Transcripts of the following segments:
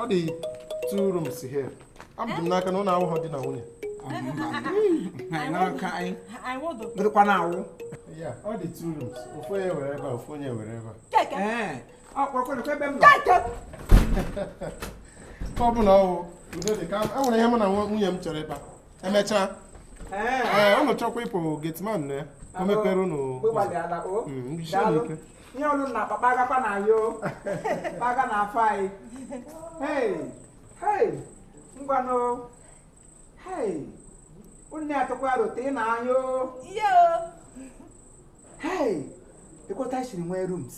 Ọ dị two rooms here. Abụ m n'aka na ụlọ ahụhụ dị na nwunye. Ya, ọ dị two rooms. Ofu onye were ebe a, ofu onye were ebe a. Ọ bụ na ọwụ udo dị ka e nwere ihe mụ na nwunye m chọrọ ịkpa. Emechaa. Ee, unu chọkwa ịpụ gateman na ya. O mepere unu. Ike. Ihe olu na akpa kpagakwa na yo. Kpaga na afọ anyị. Hey, hey, ngwanụ. Hey, unu na-atụkwa rote na anya o. Yo. Hey, ekweta shiri nwee rooms.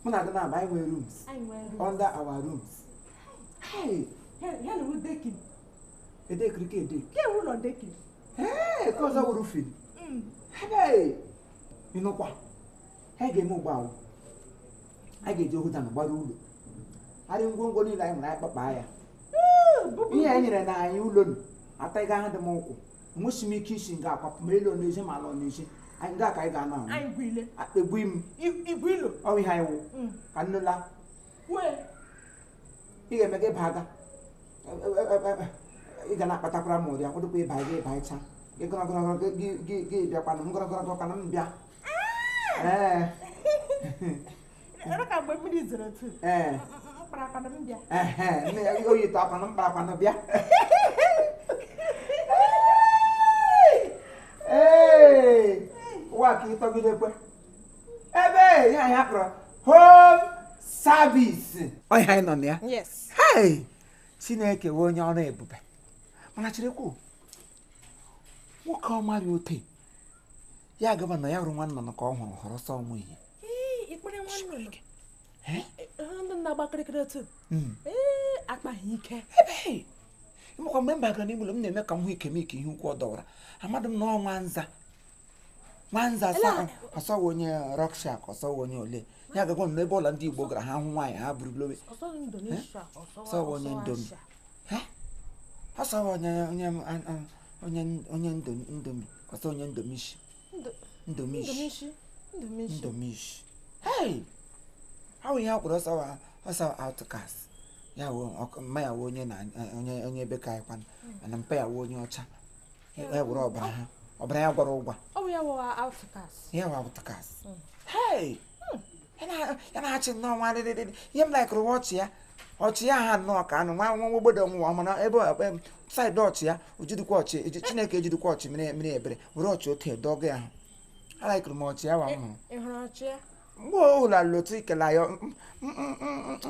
Mụ na gị na-aba anyị nwee rooms. Under our rooms. Hey, hello dekin. Edekiri ka edek. Ke ụlọ dekin. Hey, ka ọzọ wuru fin. Hey, ịnụkwa. Ha ga-eme ụgbọ ahụ. A ga-eji ohuta na gbara ụlọ. Arị ngwongwo niile anyị nwere anyị kpakpa ya. Ihe anyị nyere na anyị ụlọ nụ ataghị ahụ dị m ụkwụ. Enweghị m ike isi nga akwapụ ma elu n'ezi ma ala n'ezi. Anyị nga ka anyị ga-anọ ahụ. Anyị gwile. Egwu m. Igwe ilo. Ọ ihe anyị wụ. Ka nnụla. Ị ga-eme gị ịba aga. Ị ga na-akpatakwara m ụdị akwụdịkwa ịba gị ịba ịcha. Gị gọrọgọrọ gị bịakwanụ m gọrọgọrọ kwanụ m bịa. Ee. Ka mgbe mmiri zoro tu. Ee. Mkparakwanụ m bịa. Ee, oyi tọ akwanụ mkparakwanụ bịa. Ee. Ụwa ka ịtọgidekwe. Ebe ihe anyị akpọrọ home service. Ọ ihe anyị nọ na ya. Yes. Hey! Chineke wee onye ọrụ ebube. Mana cherekwa, nwoke ọma dị ote. Ya gaba na ya hụrụ nwa nnụnụ ka ọ hụrụ họrọ sọ ọnwụ ihe. Ikpere nwa nnụnụ. Ndị na-agba kịrịkịrị otu. Ee, akpaghị ike. Ebe ịmakwa mgbe m bagara n'ime ụlọ m na-eme ka m hụ ike m ike ihe ukwu ọ dọwara. Amadụ m na ọ nwanza. Nwanza ọsọwa onye Rọksha ka ọsọwa onye ole. Ya gagwa m n'ebe ụlọ ndị Igbo gara ha hụ nwaanyị ha buru blowe. Ọsọwa onye Indomi. Ọsọwa onye onye onye onye Indomi. Ọsọ onye Indomishi. Indomishi. Indomishi. Hey! How ihe akpọrọ ọsọwa ọsọ outcast. Ya wo mma ya wo onye na onye onye bekee anyị kwanụ. Mana mpa ya wo onye ọcha. Ya were ọbara ha. Ọbara ya gwara ụgwa. Ọ bụ ya wo outcast. Ya wo outcast. Hey! Ya na-achị nnọọ nwa rịrịrị. Ihe m laikụrụ ọchị ya. Ọchị ya ha nnọọ ka anụ nwa nwa ogbodo nwa mana ebe saịdị ọchị ya ojidikwa ọchị Chineke ejidikwa ọchị mere mere ebere were ọchị otu edogo ya ahụ. Alaikụrụ m ọchị ya wa m hụrụ. Ị hụrụ ọchị ya? Mgbe o hụrụ otu ikele ya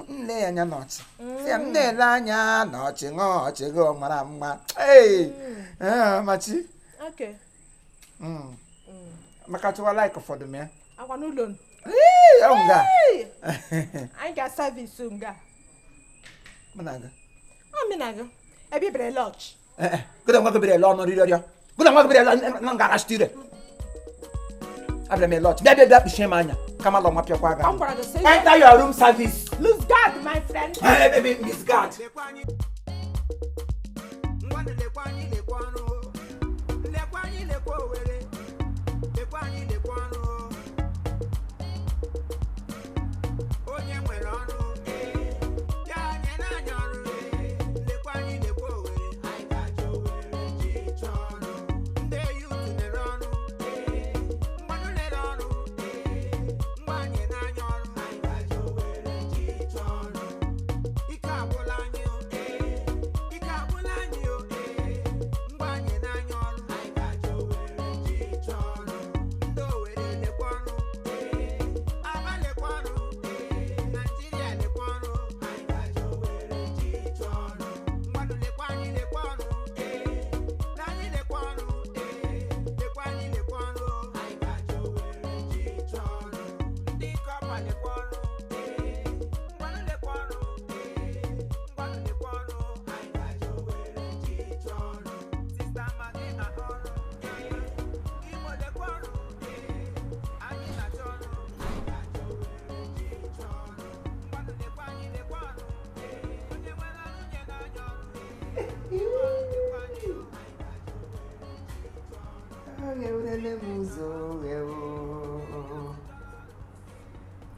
nle ya anya n'ọchị. Sị ya m na-ele anya n'ọchị ṅụọ ọchị gị ọ mara mma. Ee, machi. Okay. Maka chụwa laik ụfọdụ m ya. Akwa n'ụlọ. Ee, ọ nga. Anyị ga-service nga. Mụ na gị. Ọ mụ na gị. Ebe ibere lọch. Ee, gụda nwa gị bere ele ọnụ rịrịọ. Gụda nwa gị bere ele na nga arachitire. Abịara m ele ọchị. Bịa bịa bịa kpuchie m anya. Kama lọ nwa pịakwa gị. Enter your room service. Lose guard, my friend. Hey, baby, miss guard.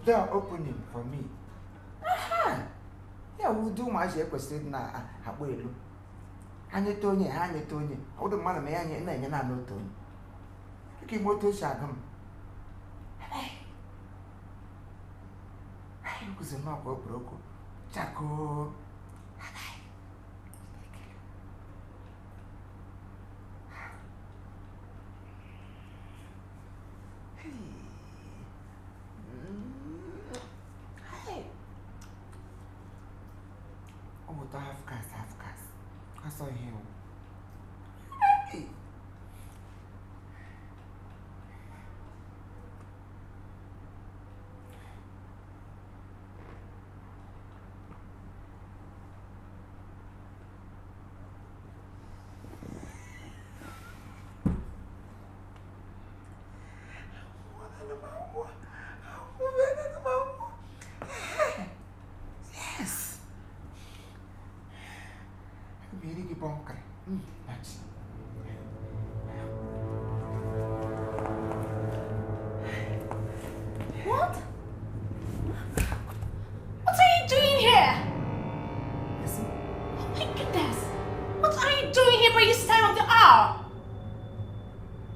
Door opening for me. Aha! Ya Ụdị ụmụazị ekwesịrị ịdị na-akpọ elu. Anyeta onye ha anyeta onye. Ọ dị mmadụ ma ya na-enye naanị otu onye. Dịka igbe otu o si agụ m. Anyị kụziri n'ọkwa okporoko. Chakoo. Ọ bụ ụtọ half caste, half caste. Asọ ihe o. Hey! Yes. Aga m eri gị bọnkịrị. Machi. What? What are you doing here? Esi, Oh my goodness! What are you doing here by this time of the hour?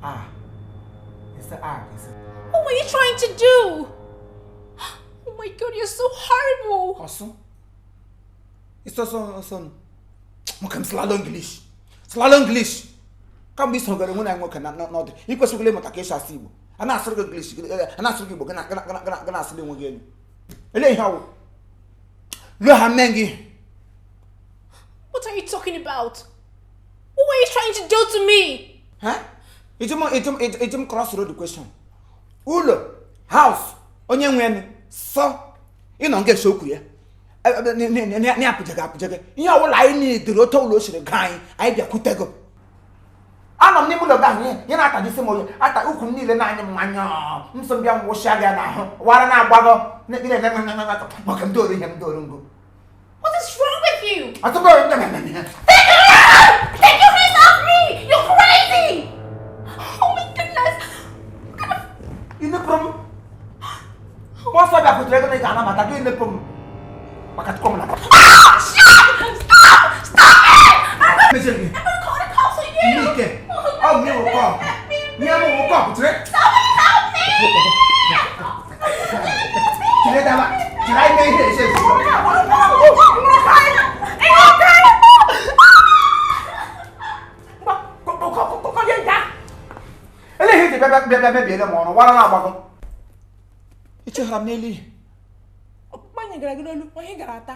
ah. Esi, ah, esi. What were you trying to do? Oh my God, you're so horrible! Ọsụ? Isi ọsọ ọsọ nụ. Nwoke m sụlala English. Sụlala English. Kamgbe ị sogara nwe na nwoke na n'ọdụ, ị kwesịrị ịmụta ka esi asụ Igbo. A na-asụrụ gị English, a na-asụrụ gị Igbo, gị na-asụrụ onwe gị elu. Elee ihe ọwụ? Lụọ ha mee gị. What are you talking about? What were you trying to do to me? Ha? Iji m cross road question. Ụlọ, house, onye nwe enu, sọ, ịnọ nga esi okwu ya. Na-apụjaghị apụjaghị. Ihe ọbụla anyị niile otu ụlọ o siri gaa anyị, anyị bịakwutego. Anọ m n'ime ụlọ gị ahụ, ihe na-atajisi m oyi, ata ukwu m niile na-anya m mmanya. Nsọ m bịa m wụsịa gị n'ahụ, wara na-agbagọ, maka m doro ihe m doro ngo. What is wrong with you? Atụbọ Take your hands off me! You're crazy! Oh my goodness! What kind of Inepụrụ m. Mmụọ nsọ bịakwutere ego na ị ga-anabata gị enepụ m. Maka tupu m na. Ah! Stop! Stop! Stop it! I'm Mechie gị. gonna call the cops on you! Ike. Ọ bụ ihe wụ kọpụ. Ihe m wụ kọpụ chere. Somebody help me! Chere daba. Chere anyị mee ihe esi esi. Elee ihe iji bịa bịa bịa mebiele m ọrụ wara na-agbagọ. Echeghara m n'elu ihe. Ọkpụkpa anyị gara gị n'olu, onye gara ata.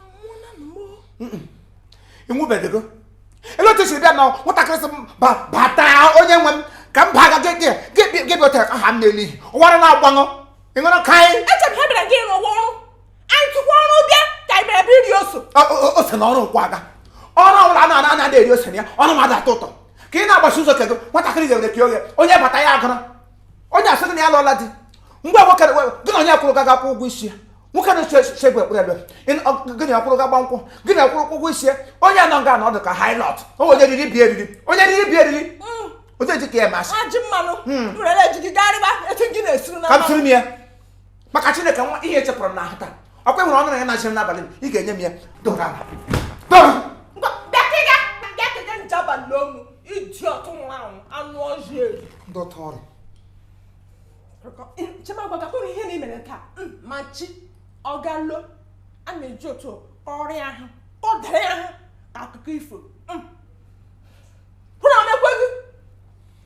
Anwụọla m o. Ịnwụbeghị. Elee otu esiri bịa na nwatakịrị sị m bata onye nwe m ka m baa gị gị gị gị bịa otere aha m n'elu ihe. Wara na-agbagọ. Ị ṅụrụ ka anyị. Eche m ha bịara gị ịrụ ọrụ. Anyị tụkwa ọrụ bịa ka anyị bịara bịa iri ose. Ose na ọrụ nkwụ aga. Ọrụ ọbụla a na-ana eri ose na ya, ọrụ mmadụ atọ ụtọ. Ka ị na-agbachi ụzọ kego, nwatakịrị ga-ewere ka oghe, onye bata ya agụrụ. Onye asị gị na ya lụọla di. Mgbe nwoke gị na onye akwụrụ gaga akwụ ụgwọ isi ya. Nwoke na-eche egbe ekpere ebe. Gị na akwụrụ ga gba nkwụ. Gị na akwụrụ ụgwọ isi ya. Onye nọ nga anọdụ ka hailọt. O onye riri bie eriri. Onye riri bie eriri. Onye ji ka ya masị. Ajị mmanụ. Werele ji gị garịba etu gị na-esuru na Ka m siri m ya. Maka Chineke nwa ihe echepụrụ m n'ahụ taa. Ọkwa ịhụrụ ọnụ na ya na-achịrị n'abalị m, ị ga-enye m ya. Doro ala. Doro. Ngwa, bịa kịga bịa kịga njaba n'onu iji ọtụ nwụrụ anwụ anụ ọjọọ eri. Ndị ụtọ ọrịa. Chima gwa ka ihe na imere taa ma chi ọ galo a na-eji otu ọrịa ahụ ọ dara ya ahụ ka akụkọ ifo. Hụ na ọ na-ekweghị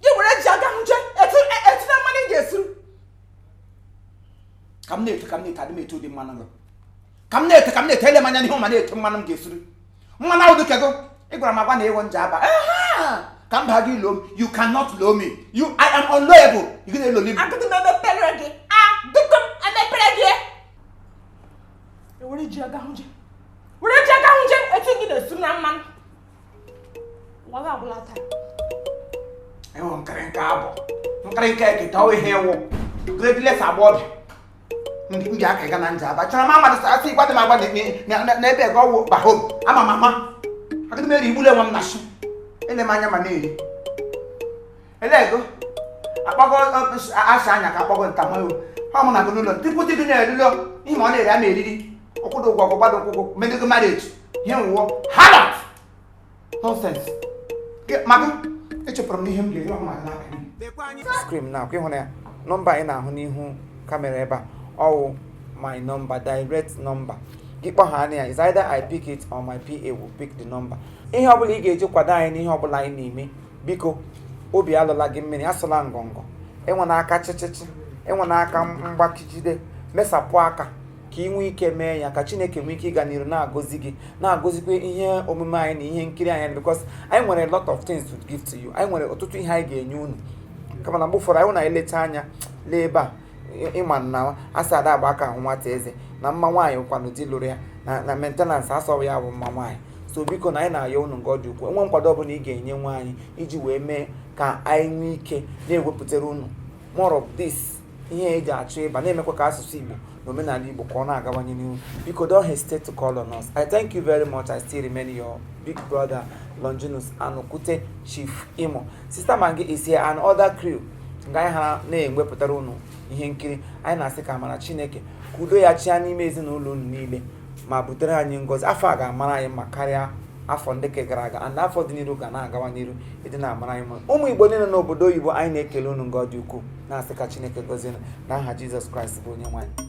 gị were ji aga nje etu etu na mmanụ ị ga-esuru. Ka m na-ete ka m na-ete adị m ete ụdị mmanụ gị. Ka m na-ete ka m na-ete ele m anya n'ihu ma na-ete mmanụ m ga-esuru. Mmanụ ahụ dị kego. Ị gwara m agwa na ịwụ nje aba. Aha! Ka m baa gị loo m. You cannot low me. You, I am unlowable. Ị gị na-eloli m. Agụdị m emepere gị agụdị m emepere gị. Were ji aga nje were ji aga nje etu gị na-esuru na mmanụ. Ụwa gị agwụla taa. Ịwụ nkịrịnka abụ. Nkịrịnka eketa ọ ihe ịwụ. Greatness agbọbịa. M ji aka ga na nje aba. Chọrọ m amadụ asị ịgwa dị m agwa n'ebe ego ọwụ bahom. Ama m ama. Agịdị m eri igbule nwa m na shi. Ele m anya ma na-eri. Ele ego. Akpọgo asha anya ka akpọgo ntamahụ. Ọ mụ na gị n'ụlọ. Tupu di gị na-erilo ihe ma ọ na-eri ama eriri. Ụkwụ dị ụgwọ gbado ụkwụ medical marriage ihe nwụọ harlot nonsense. Maka echepụrụ m n'ihe m ga-eri ọhụrụ n'aka screen na akwa ịhụna ya. Nọmba anyị na-ahụ n'ihu camera ebe a ọwụ my number, direct number. Gị kpọọ anya ya, is either I pick it or my PA will pick the number. Ihe ọbụla ị ga-eji kwado anyị n'ihe ọbụla anyị na-eme, biko, obi alụla gị mmiri, asụla ngọngọ, enwe n'aka chịchịchị, enwe n'aka mgbakijide, mesapụ aka ka ị nwee ike mee ya, ka Chineke nwee ike ịga n'iru na-agọzi gị, na-agọzikwa ihe omume anyị na ihe nkiri anyị, because anyị nwere a lot of things to give to you. Anyị nwere ọtụtụ ihe anyị ga-enye unu, kama na mgbe ụfọdụ anyị na-eleta anya lee ebe a ịma na asa ada agba aka ahụ nwata eze na mma nwaanyị kwanụ di lụrụ ya na maintenance asọghị ya bụ mma nwaanyị. So biko, na anyị na-ayọ unu nke ọ dị ukwuu, enwe nkwado ọbụla ị ga-enye nwa anyị iji wee mee ka anyị nwee ike na-ewepụtara unu more of this ihe eji achọ ịba na-emekwa ka asụsụ Igbo na omenala Igbo ka ọ na-agawanye n'ihu. Biko, don't hesitate to call on us. I thank you very much. I still remain your big brother, Longinus Anukute, Chief Imo. Sister Mangi is here and other crew nga anyị ha na-ewepụtara unu ihe nkiri anyị. Na-asị ka amara Chineke, ka udo ya chia n'ime ezinụlọ unu niile ma butere anyị ngọzi. Afọ a ga-amara anyị mma karịa afọ ndị ke gara aga, and afọ dị n'iru ga na-agawa n'iru ịdị na-amara anyị mma. Ụmụ Igbo niile n'obodo oyibo, anyị na-ekele unu nga ọ dị ukwuu, na-asị ka Chineke gọzie unu n'aha Jizọs Kraịst bụ onye nwaanyị.